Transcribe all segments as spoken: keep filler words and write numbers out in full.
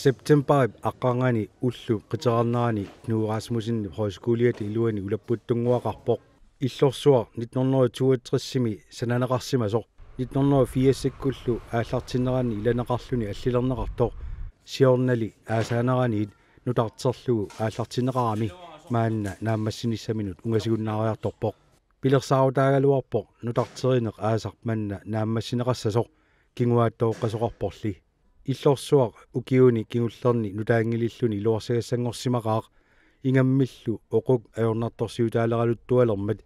Septembarip aqqarnganni ullup qiterarnerani Knud Rasmussenip Højskoliata iluani ulapputtunnguaqarpoq. Illorsuaq nitten hundrede toogtresimi sananeqarsimasoq, nitten hundrede firsikkullu aallartinneranni ilaneqarluni allilerneqartoq, siornali aasaaneraniit nutarterlugu aallartinneqarami maanna naammassinissaminut ungasigunnaariartorpoq. Pilersaarutaagaluarpoq nutarterineq aasaq manna naammassineqassasoq, kinguaattooqqasoqarporli. Illorsuaq ukiuni kingullerni nutaanngililluni iluarsagassanngorsimaqaaq, ingammillu oquk ajornartorsiutaaleraluttualermat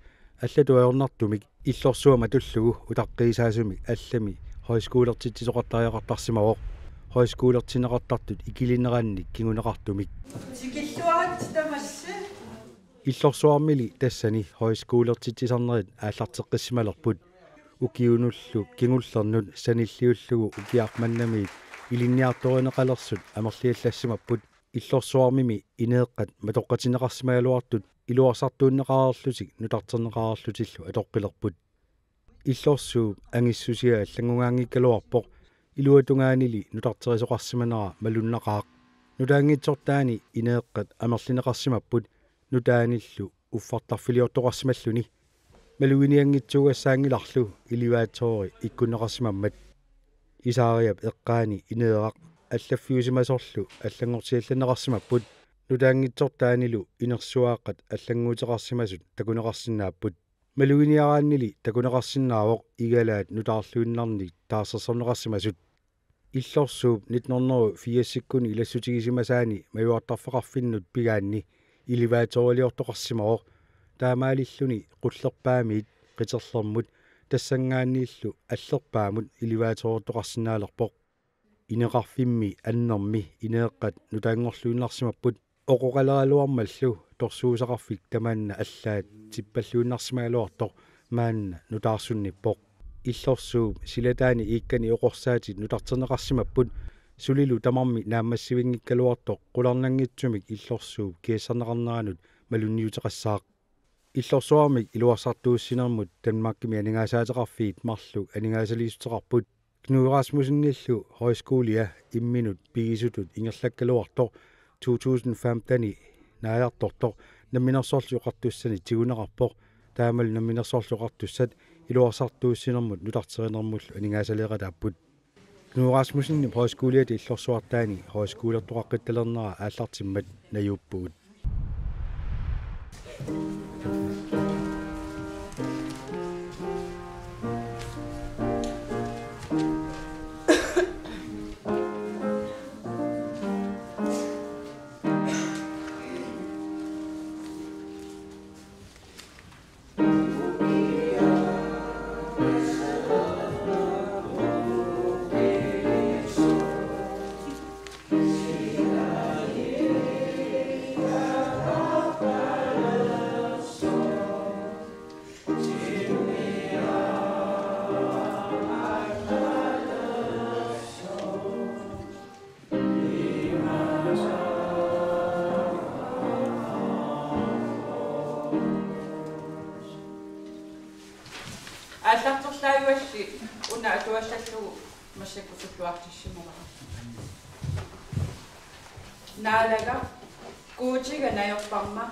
allatut ajornartumik Illorsuaq matullugu utaqqiisaasumik allami højskolertitsisoqartariaqartarsimavoq, højskolertinneqartartut ikilinerannik kinguneqartumik. Tikilluarit tamassi. Illorsuarmili tassani højskolertitsisarnerit aallarteqqissimalerput. Ukiunullu kingullernut sanilliullugu ukiaq mannamiit ilinniartorineqalersut amerliallassimapput. Illorsuarmimi ineeqqat matoqqatinneqarsimagaluartut iluarsartuunneqareerlutik nutarterneqareerlutillu atoqqilerput. Illorsuup angissusia allanngungaanngikkaluarpoq, iluatungaanili nutarterisoqarsimanera malunnaqaaq. Nutaanngitsortaani ineeqqat amerlineqarsimapput, nutaanillu uffartarfiliortoqarsimalluni. Maluginianngitsuugassaanngilarlu elevatori ikkunneqarsimammat. Isaariap eqqaani ineeraq allaffiusimasorlu allanngortiallanneqarsimapput, nutaanngitsortaanilu inersuaaqqat allannguuteqarsimasut takuneqarsinnaapput. Maluginiaraannili takuneqarsinnaavoq igalaat nutaarluinnarnik taarsersorneqarsimasut. Illorsuup nitten hundrede firsikkuni ilassutigisimasaani majuartarfeqarfinnut pigaanni elevatoriliortoqarsimavoq. Taamaalilluni qullerpaamiit qiterlermut tassanngaanniillu allerpaamut elevatoriortoqarsinnaalerpoq. Ineqarfimmi annermi ineeqqat nutaanngorluinnarsimapput, oqoqaleraluarmallu torsuusaqarfik tamanna allaat tippalluinnarsimagaluartoq maanna nutaarsunnippoq. Illorsuup silataani iikkani oqorsaatit nutarterneqarsimapput, sulilu tamarmi naammassivinngikkaluartoq qularnanngitsumik Illorsuup kiassarneqarneranut malunniuteqassaaq. Illorsuarmik iluarsartuussinermut Danmarkimi aningaasaateqarfiit marluk aningaasaliissuteqarput. Knud Rasmussenillu højskolia imminut pigisutut ingerlakkaluartoq to tusind femten-i naajartortoq Namminersorlutik Oqartussanit tiguneqarpoq. Taamalu Namminersorlutik Oqartussat iluarsartuussinermut nutarterinermullu aningaasaleeqataapput. Knud Rasmussenip Højskoliata Illorsuartaani højskolertoqaqqittalernerat aallartimmat najuuppugut. Aallarterlaajualli una atuassallugu massakkut tulluartissimavara. Naalagaq Guutiga najorparma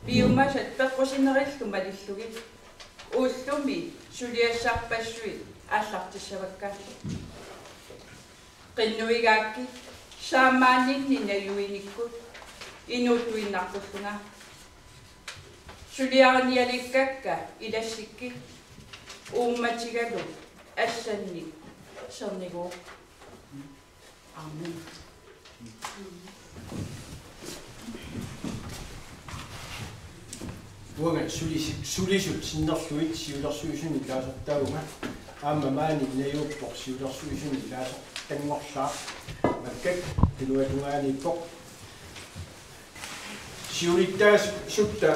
piumasat peqqusinerillu malillugit ullumi suliassarpassuit aallartissavakka. Qinnuigaakkit saammaanninni najuinikkut inuuttuinnartullunga. Suliarinialikkakka ilassikkit uummatigalu assannik serniguuk. Amen. Uanga sulis-, sulisut sinnerlugit siulersuisuni ilaasortaavunga. Aamma maani najuuppoq siulersuisuni ilaasortanngorlaaq. Makkak iluatungaaniippoq. Siulittaasutta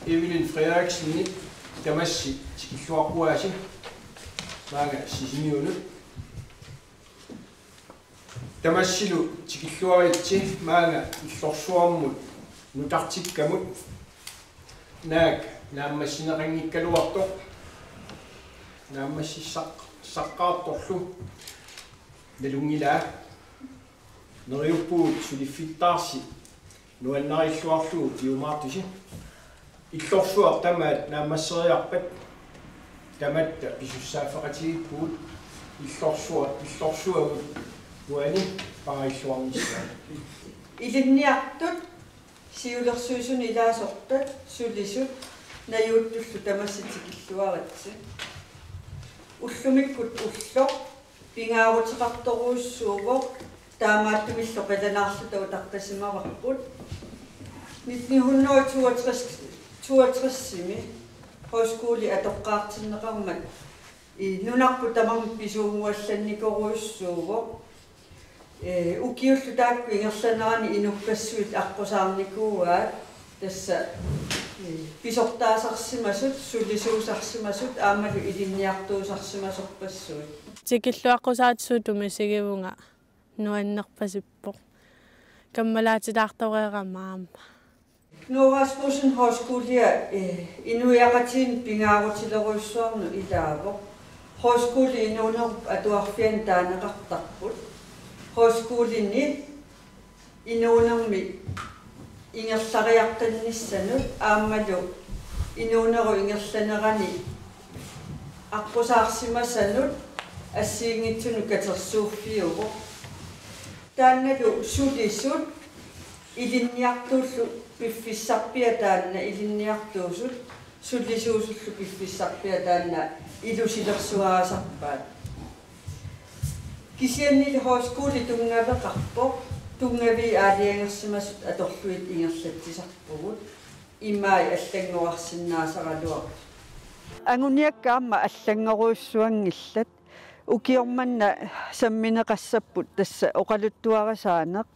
Evelyn Frederiksenip tamassi tikilluaqquaasi. Maanga Sisimiunut. Tamassilu tikilluaritsi maanga Illorsuarmut nutartikkamut. Naak naammassineqanngikkaluartoq. Naammassissaq-, saqqaartorlu. Nalunngilaa. Neriuppugut suliffittaarsi nuannarilluarlugu piumaartusi. Illorsuaq tamaat naammasseriarpat tamatta pisussaaffeqatigiippugut. Illorsuaq, illorsuagut uani paarilluarnissaat. Ilinniartut siulersuisuni ilaasortat sulisut najuuttullu tamassi tikilluaritsi. Ullumikkut ulloq pingaaruteqartorujussuuvoq, taamaattumillu qilanaarluta utaqqisimavarput. Nitten hundrede toogtres, toogtresimi højskole atoqqaartinneqarmat i nunarput tamarmi pisuunnguallannikuujussuuvoq. Ee, ukiullu taakku ingerlanerani inuppassuit aqqusaarnikuuaat tassa, ee, pisortaasarsimasut, sulisuusarsimasut aammalu ilinniartuusarsimasorpassuit. Tikilluaqqusaatsisuuttut misigivunga, nuannerpasippoq. Kammalaatitaartoreerama aamma. Knud Rasmussen Højskolia, eh, inuiaqatigiinni pingaarutilerujussuarnut ilaavoq. Højskole inuunerup atuarfiani taaneqartarput. Højskoleni inuunermi ingerlariaqqinnissanut aammalu inuunerup ingerlanerani aqqusaarsimasanut assigiinngitsunut katersuuffiuvoq. Taannalu sulisut ilinniartuullu piffissarpiaq taanna ilinniartuusut, sulisuusullu piffissarpiaq taanna ilusilersugaasarpaat. Kisiannili højskole tunngaveqarpoq, tunngavii aalajangersimasut atorlugit ingerlatsisarpugut, imai allanngorarsinnaasaraluartut. Anguniakkat aamma allanngorujussuanngillat, ukioq manna sammineqassapput tassa oqaluttuarisaaneq,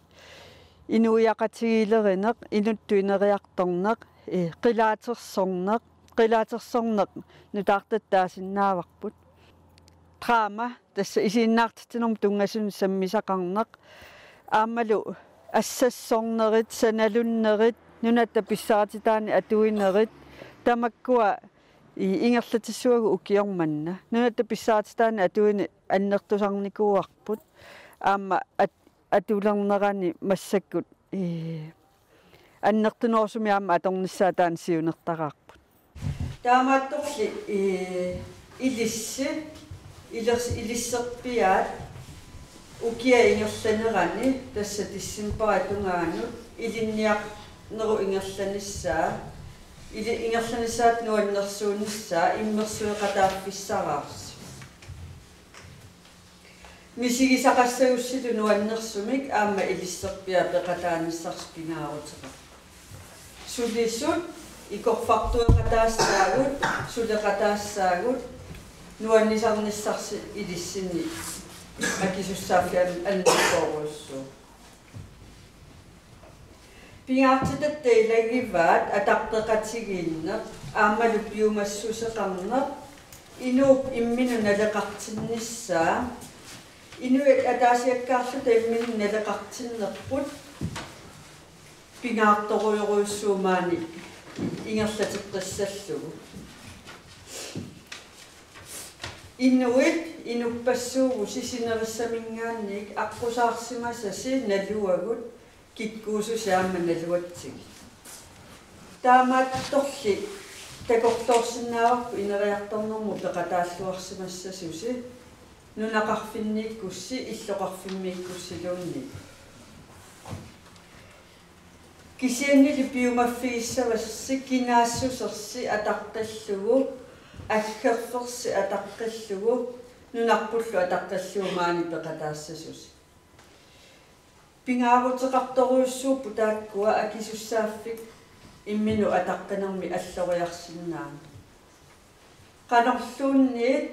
inuiaqatigiilerineq, inuttut ineriartorneq, ee, qilaatersorneq, qilaatersorneq nutaartatta taasinnaavarput. Drama, tassa isiginnaartitsinermut tunngasunut sammisaqarneq, aammalu assassornerit, sanalunnerit, nunatta pissaarititaani atuinerit, tamakkua i-, ingerlatissuagut ukioq manna. Nunatta pissaarititaani atuineq annertusarnikuuarput. Aamma at-, atulernerani massakkut, ee, annertunerusumik aamma atornissaat taanna siunertaraarput. Taamaattorli, ee, ilissi, ilers-, ilisserpiaat ukiup ingerlanerani, tassa decembarip tungaanut, ilinniarnerup ingerlanissaa, ili-, ingerlanissaata nuannersuunissaa immersueqataaffissaraarsi. Misigisaqassagussilu nuannersumik aamma ilisserpiaat peqataanissarsi pingaaruteqarpoq. Sulisut ikorfartueqataassaagut, suleqataassaagut, nuannisarnissarsi ilissinni akisussaaffiani annertoorujussuuvoq. Pingaartitatta ilagivaat ataqqeqatigiinneq aammalu piumassuseqarneq, inuup imminut naleqartinnissaa, inuit ataasiakkaarluta imminnut naleqartinnerput pingaartorujorujussuuvoq maani ingerlateqqissallugu. Inuit inuppassuuvusi sinerissaminngaanniit aqqusaarsimasasi naluagut kikkuususi aamma naluatsigit. Taamaattorli takorloorsinnaavarput ineriartornermut peqataalluarsimassasusi nunaqarfinniikkussi illoqarfimmiikkussiluunniit. Kisiannili piumaffigissavassi kinaassusersi ataqqillugu, aggerfersi ataqqillugu, nunarpullu ataqqillugu maani peqataassasusi. Pingaaruteqartorujussuupput taakkua akisussaaffik imminut ataqqinermi alloriarsinnaaneq. Qanorluunniit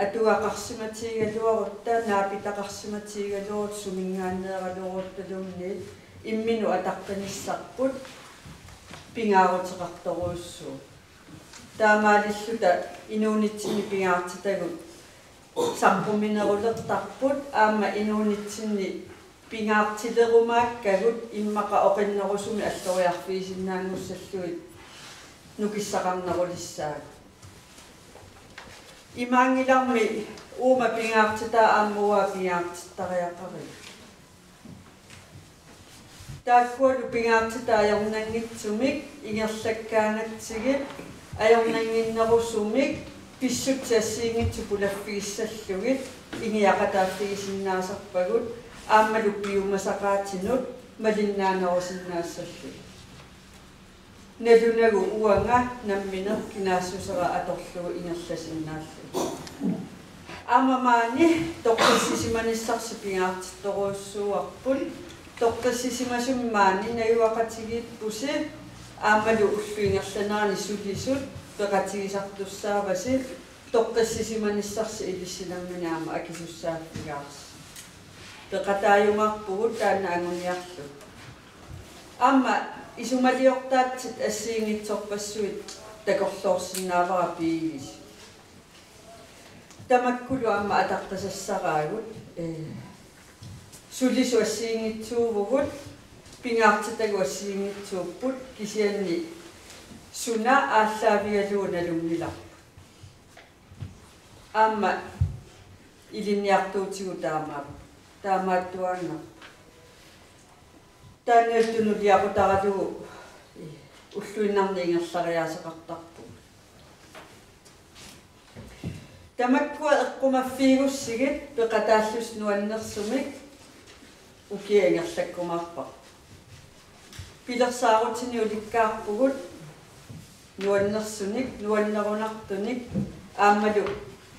atugaqarsimatigigaluarutta, naapitaqarsimatigigaluarutta, suminngaanneeraluaruttaluunniit imminut ataqqinissarput pingaaruteqartorujussuuvoq. Taamaalilluta inuunitsinni pingaartitagut saqquminerulertarput aamma inuunitsinni pingaartilerumaakkagut immaqa oqinnerusumik alloriarfigisinnaanngussallugit nukissaqarnerulissaagut. Imaanngilarmi uuma pingaartitaa aamma uanga pingaartittariaqariga. Taakkualu pingaartitat ajornanngitsumik ingerlakkaangatsigit ajornannginnerusumik pissutsit assigiinngitsut pulaffigissallugit ingiaqataaffigisinnaasarpagut aammalu piumasaqaatinut malinnaanerusinnaassallugit. Nalunagu uanga nammineq kinaassusera atorlugu ingerlasinnaallugu. Aamma maani toqqissisimanissarsi pingaartittorujussuuarput. Toqqissisimasumi maani najugaqatigiippusi aammalu ullup ingerlanerani sulisut peqatigisartussaavasi toqqissisimanissarsi ilissi nammineq aamma akisussaaffigaarsi. Peqataajumaarpugut taanna anguniarlugu. Aamma isumaliortaatsit assigiinngitsorpassuit takorloorsinnaavara piigisi. Tamakkulu aamma ataqqisassaraagut, ee, sulisut assigiinngitsuuvugut, pingaartitagut assigiinngitsuupput, kisianni suna aallaavigalugu nalunngilarput. Aamma ilinniartuutigut taamaap-, taamaattuaannarpoq. Taanna tunuliaqutaralugu ulluinnarni ingerlariaaseqartarpugut. Tamakkua eqqumaffiigussigit peqataallusi nuannersumik ukiaq ingerlakkumaarparput. Pilersaarutinik ulikkaarpugut nuannersunik, nuannerunartunik aammalu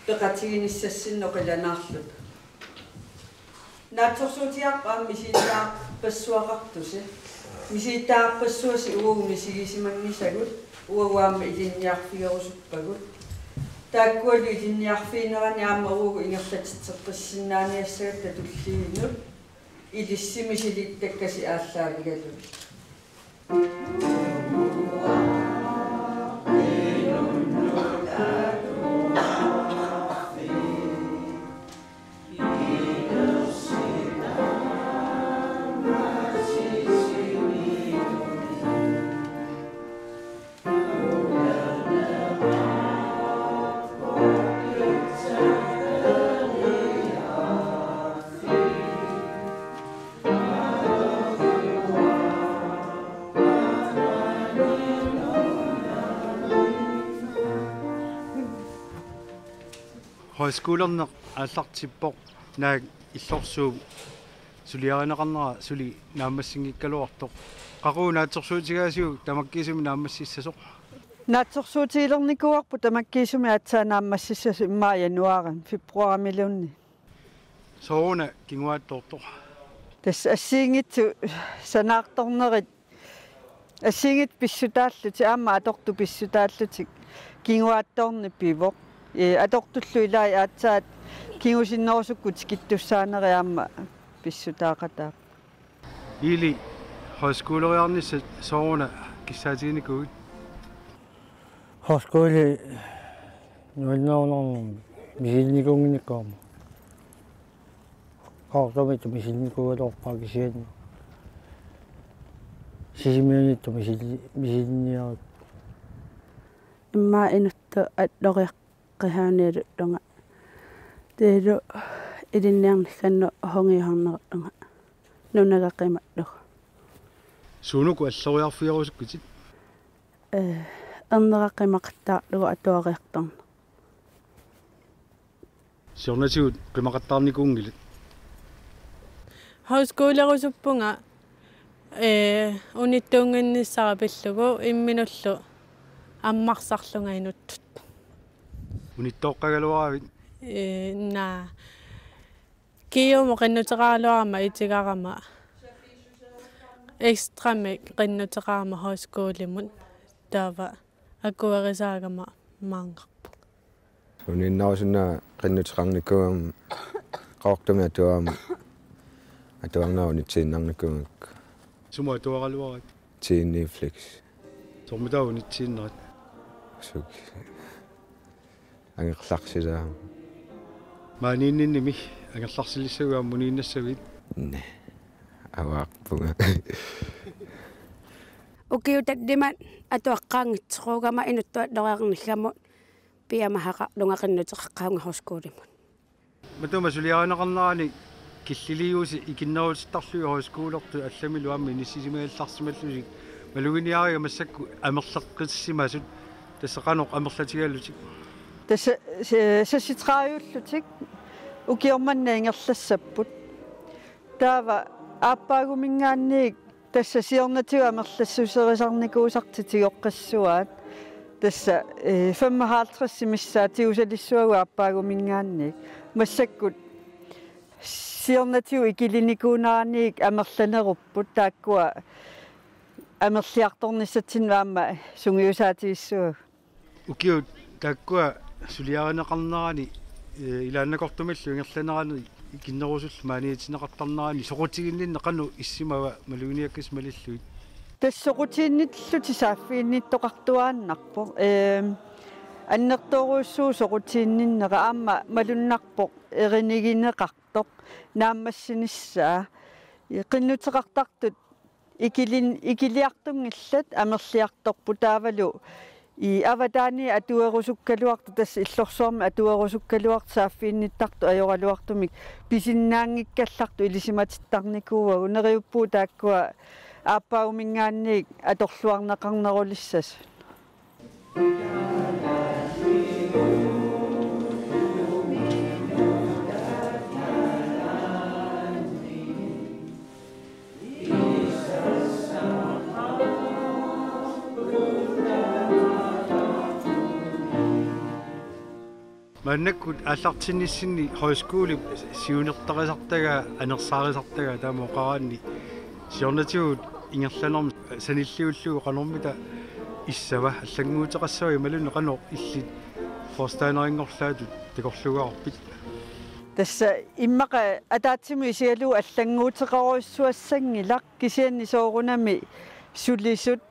peqatiginissassinnut qilanaarluta. Naatsorsuutigaarput aamma misilittagarpassuaqartusi. Misilittagarpassuasi uagut misigisimanngisagut, uagut aamma ilinniarfigerusuppagut. Taakkualu ilinniarfiginerani aamma uagut ingerlatitseqqissinnaaniassagatta tulliinut ilissi misilittakkasi aallaavigalugit. Højskolerneq aallartippoq, naak illorsuup suliarineqarnera suli naammassinngikkaluartoq. Qaqugu naatsorsuutigaasiuk tamakkiisumik naammassissasoq? Naatsorsuutigilernikuuarput tamakkiisumik aatsaat naammassissasoq immaqa januaarimi, februarimiluunniit. Sooruna kinguaattoortoq? Tassa assigiinngitsut sanaartornerit, assigiinngitsut pissutaallutik aamma atortut pissutaallutik kinguaattoorneq pivoq. Ee, atortullu ilai aatsaat kingusinnerusukkut tikittussaanerit aamma pissutaaqataapput. Ili, højskoleriarnissat sooruna kissaatiginikuuit? Højskole nuannerunarnermik misilinnikuunnginnakku aamma. Qaqortumiittut misilinnikuugaluarpara kisianni Sisimiuniittut misili-, misilinniarput. Immaqa inuttut alloriaqqisaanialullunga. Taavalu ilinniarnissannut sungiusarnerullunga. Nunagaq qimallugu. Suunuku alloriarfigerusukkutit? Ee, ernera qimaqattaarlugu atuariartorneq. Siornatigut qimaqattaarnikuunngilat? Højskolerusuppunga, ee, unittuunnginnissara pillugu imminullu ammarsarlunga inuttut. Unittooqqagaluaravit? Ee, naa. Kiumut qinnuteqaraluarama itigarama. Ekstramik qinnuteqarama højskolimut. Taava akuerisaagama maanngarpunga. Uniinnarusunnanga qinnuteqarnikuugama Qaqortumi atuarama atuarnera unitsiinnarnikuugakku. Sumut atuaraluarit? Tiinni Flex. Soormitaava unitsiinnerit? Suk. Angerlarsilaarama. Maaniinninnimi angerlarsilissaviit aamma uniinnassavit? Naa. Avaarpunga. Ukiut tallimat atuaqqaanngitsoorama inuttut alloriarnissamut piumasaqarlunga qinnuteqaqqaarlunga højskolimut. Matuma suliarineqarnerani Killiliusi ikinnerutittarlugit højskolertut allamilu aamma inissisimagallarsimallusi maluginiariga massakkut amerleqqissimasut, tassa qanoq amerlatigalutik? Tassa se-, seksogtredive-lutik ukioq manna ingerlassapput. Taava aappaaguminngaanniit tassa siornatigut amerlassuserisarnikuusartik tigoqqissuaat. Tassa, eh, femoghalvtreds missaat tigusalissuagut aappaaguminngaanniit. Massakkut siornatigut ikilinikuuneraniit amerlanerupput, taakkua amerliartornissatsinnut aamma sungiusaatigissuagut. Ukiut taakkua suliarineqarnerani, eh, ilaannakortumillu ingerlanerani ikinnerusullu maaniitinneqartarnerani soqutiginninneq qanoq issimava maluginiakkasi malillugit? Tassa soqutiginnillutik saaffiginnittoqartuaannarpoq. Ehm, annertoorujussuuvoq soqutiginninnera, aamma malunnarpoq erinigineqartoq naammassinissaa. Qinnuteqartartut ikilin-, ikiliartunngillat amerliartorput, taavalu i avataani atuerusukkaluartut, tassa Illorsuarmi atuerusukkaluartut saaffiginnittartut ajoraluartumik pisinnaanngikkallartut ilisimatittarnikuuagut. Neriuppugut taakkua aappaaguminngaanniit atorluarneqarnerulissasut. Maannakkut aallartinnissinni højskolip siunertarisartagaa, anersaarisartagaa taama oqaraanni, siornatigut ingerlanermut sanilliullugu qanormita issava, allannguuteqassava imaluunniit qanoq illit forstanderinngorlaatut takorluugaarpit? Tassa immaqa ataatsimut isigalugu allannguuteqarujussuassanngilaq, kisianni soorunami sulisut,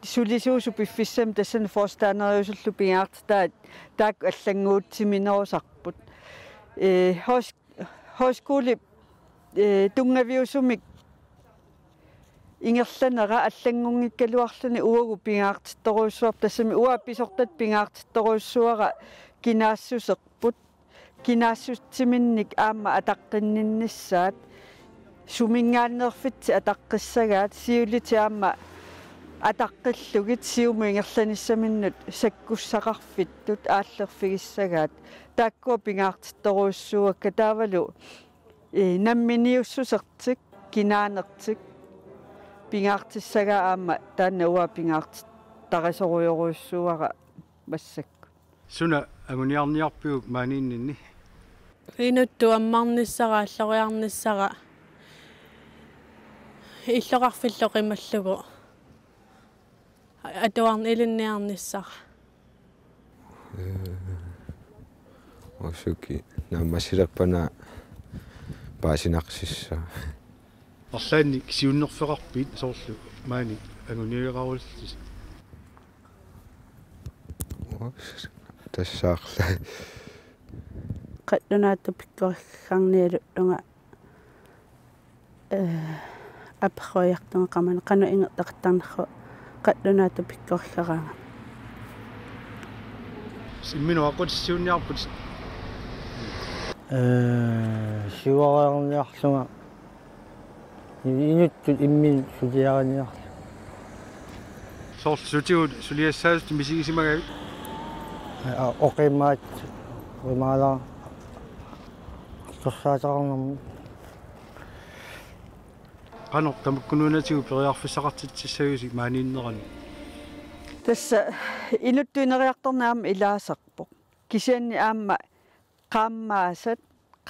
sulisuusut piffissami tassani forstanderiusullu pingaartitaat taakku allannguutsiminerusarput. Eh, højs-, højskolip, eh, tunngaviusumik ingerlanera allanngunngikkaluarluni uagut pingaartittorujussuarput, tassami uanga pisortat pingaartittorujussuara kinaassuserput. Kinaassutsiminnik aamma ataqqinninnissaat, suminngaanneerfitsi ataqqissagaat, siulitit aamma ataqqillugit siumut ingerlanissaminnut sakkussaqarfittut aallerfigissagaat. Taakkua pingaartittorujussuuakka, taavalu, eh, namminiussusertik, kinaanertik pingaartissagaa aamma taanna uanga pingaartittarisorujorujussuuara massakkut. Suna anguniarniarpiuk maaniinninni? Inuttut ammarnissara, alloriarnissara, illoqarfillu qimallugu atuarn-, ilinniarnissara. Ee, usuki naammassilerpana paasinarsissaa. Arlaannik siunnerfeqarpit soorlu maani anguniagaqarullisi? Ups, tassaarla. Qallunaatut pikkorissarnialullunga, eh, apersuiartunga qamani qanoq ingerlaqattarnersoq qallunaatut pikkorissaraangama. Imminut aqqutissiuunniarput? Eh, siuariarniarlunga. Inuttut imminut suliariniarlunga. Soorlu sutigut suliassaasut misigisimagavit? Aa, oqimaat, oqimaalaartoq. Torsaateqarnermut. Qanoq tamakkununnga periarfissaqartitsissaviuk maaniinnerani? Tassa inuttut ineriartorneq aamma ilaasarpoq. Kisianni aamma qaammaasat,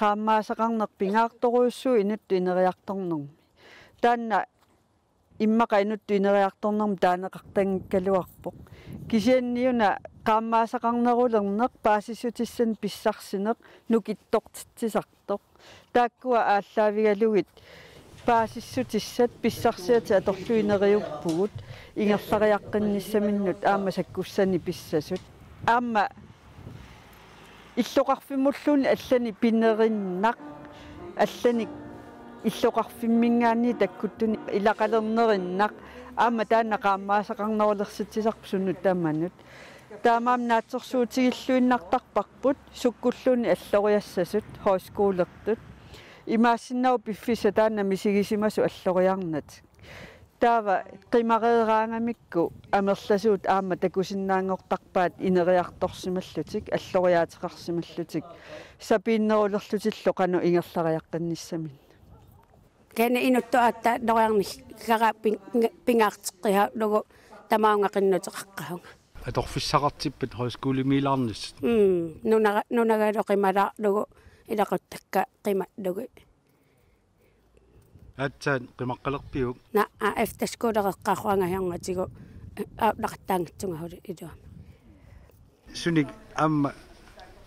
qaammaasaqarneq pingaartorujussuuvoq inuttut ineriartornermi. Taanna immaqa inuttut ineriartornermut taaneqartanngikkaluarpoq. Kisianniuna qaammaasaqarnerulerneq, paasissutissanik pissarsineq, nukittortitsisartoq. Taakkua aallaavigalugit paasissutissat pissarsiatit atorlugit neriuppugut ingerlariaqqinnissaminnut aamma sakkussanik pissasut. Aamma illoqarfimmulluunniit allanik pinerinnaq, allanik illoqarfimminngaanniit takkuttunik ilaqalernerinnaq, aamma taanna qaammaasaqarnerulersitsisarpoq sunut tamanut. Taamaammat naatsorsuutigilluinnartarparput sukkulluunniit alloriassasut højskolertut. Imaassinnaavoq piffissaq taanna misigisimasoq alloriarnatik. Taava qimareeraangamikku amerlasuut aamma takusinnaanngortarpaat ineriartorsimallutik, alloriaateqarsimallutik, sapiinnerulerlutillu qanoq ingerlariaqqinnissaminnut. Kisianni inuttut aatsaat alloriarnikkara pin-, pingaarteqqihaarlugu tamaanga qinnuteqaqqaarunga. Atorfissaqartippat højskolemiilaarnissat? Mm, nunara-, nunagalu qimalaarlugu ilaquttakka qimallugit. Aatsaat qimaqqalerpiuk? Naa, efterskoleqaqqaarunga hiarngatigu aallaqattaanngitsunga suli iluamik. Sunik aamma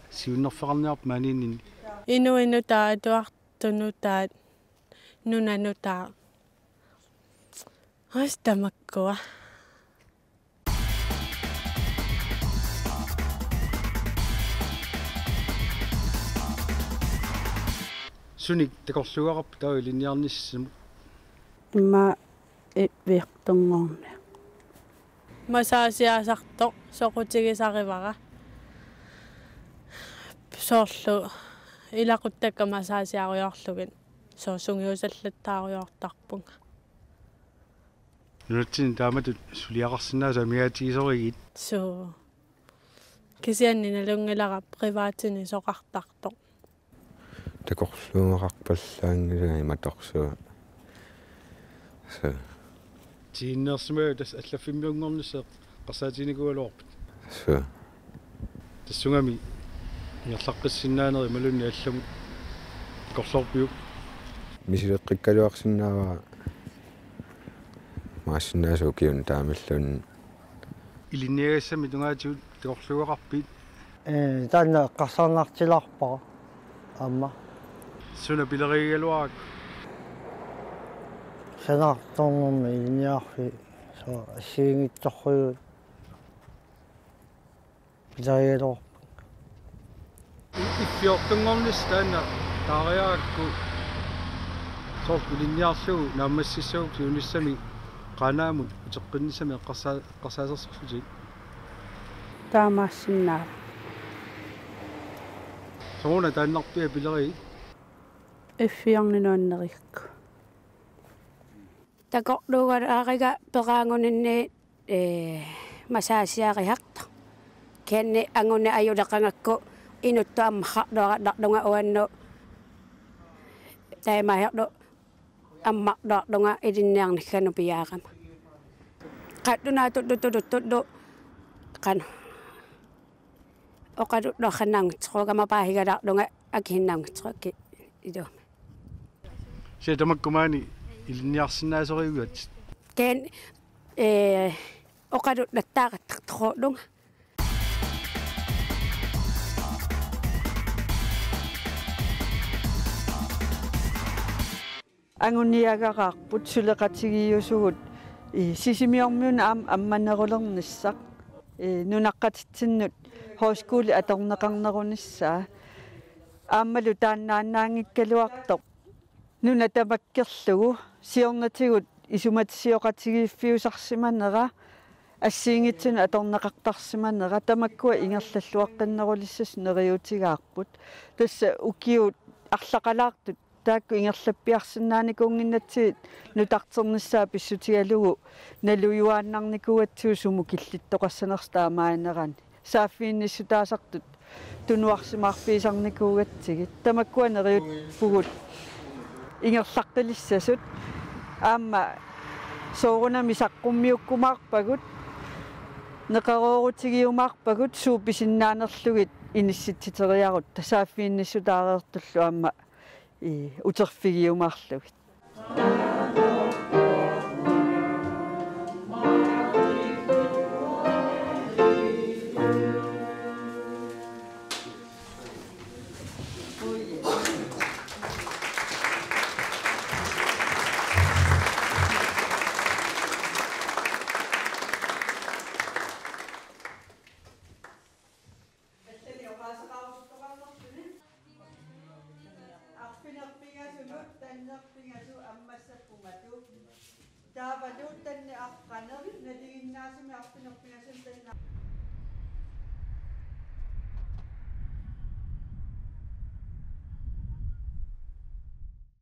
siunnerfeqarniarpa maaniinninni? Inuit nutaat, atuartut nutaat, nunat nutaat. Aas tamakkua. Sunik takorluugaqarpit taava ilinniarnissamut? Immaqa i-, iviortunngorniaq. Massageriartoq soqutigisarivara. Soorlu ilaquttakka massageriarlugit. Soorlu sungiusallattaarujoortarpunga. Nunatsinni taamatut suliaqarsinnaasut amigaatigisorigit? Suu. Kisianni nalunngilara privatini soqartartoq. Takorluugaqarpallaanngilanga imatorsuaq. Suu. Tiinneersimavit tassa allaffimmiunngornissaq eqqarsaatiginikuugaluarpit? Suu. Tassungami ingerlaqqissinnaanerit imaluunniit allamut takorloorpiuk? Misileqqikkaluarsinnaavara imaassinnaavoq ukiuni taamaalluunniit. Ilinniagassammi tungaatigut takorluugaqarpit? Ee, taanna eqqarsarnartilaarpara aamma. Suna pilerigigaluarakku? Sanaartornermi ilinniarfik, soorlu assigiinngitsorujussuit pilerigaluarput. I-, iffiortunngornissaq taanna taariarakku soorlu ilinniarlugu naammassissagukkit siunissami Qaanaamut uteqqinnissami eqqarsaa-, eqqarsaasersorlutit? Taamaassinnaavoq. Sooruna taannarpiaq pilerigit? Iffiorneq nuannerigakku. Takorluugalaariga peraaguninni, ee, massageriartoq. Kisianni anguni ajuleqagakku inuttut ammarluarallarlunga uannut taamaalillugu ammarluarlunga ilinniarnikkanut piaarama. Qallunaatullu tuluttullu qanoq oqalulluarsinnaanngitsorujussuugama paasigalaarlunga akisinnaanngitsorujukkit iluamik. Kisianni tamakku maani ilinniarsinnaasorivigit? Kisianni, ee, oqalullattaaqattaartorujussuullunga. Anguniagaraarput suleqatigiiusugut, ii, Sisimiormiunut aamma ammanerulernissaq, ii, nunaqqatitsinnut højskole atorneqarnerunissaa. Aammalu taannaannaanngikkaluartoq nuna tamakkerlugu siornatigut isumatisioqatigiiffiusarsimanera, assigiinngitsunut atorneqartarsimanera, tamakkua ingerlalluaqqinnerulissasut neriuutigaarput. Tassa ukiut arlaqalaartut taakku ingerlappiarsinnaanikuunnginnatsigit nutarternissaa pissutigalugu nalujuaannarnikuugatsigu sumut killittoqassanersoq taamaanerani. Saaffiginnissutaasartut tunuarsimaarfigisarnikuugatsigit. Tamakkua neriuppugut ingerlaqqilissasut. Aamma soorunami saqqummiukkumaarpagut, neqeroorutigiumaarpagut suut pisinnaanerlugit inissitsiteriarutta, saaffiginnissutaareertullu aamma, ii, uterfigiumaarlugit. Arfineq-pingasunut tanneq-pingasut ammassapput matu. Taavalu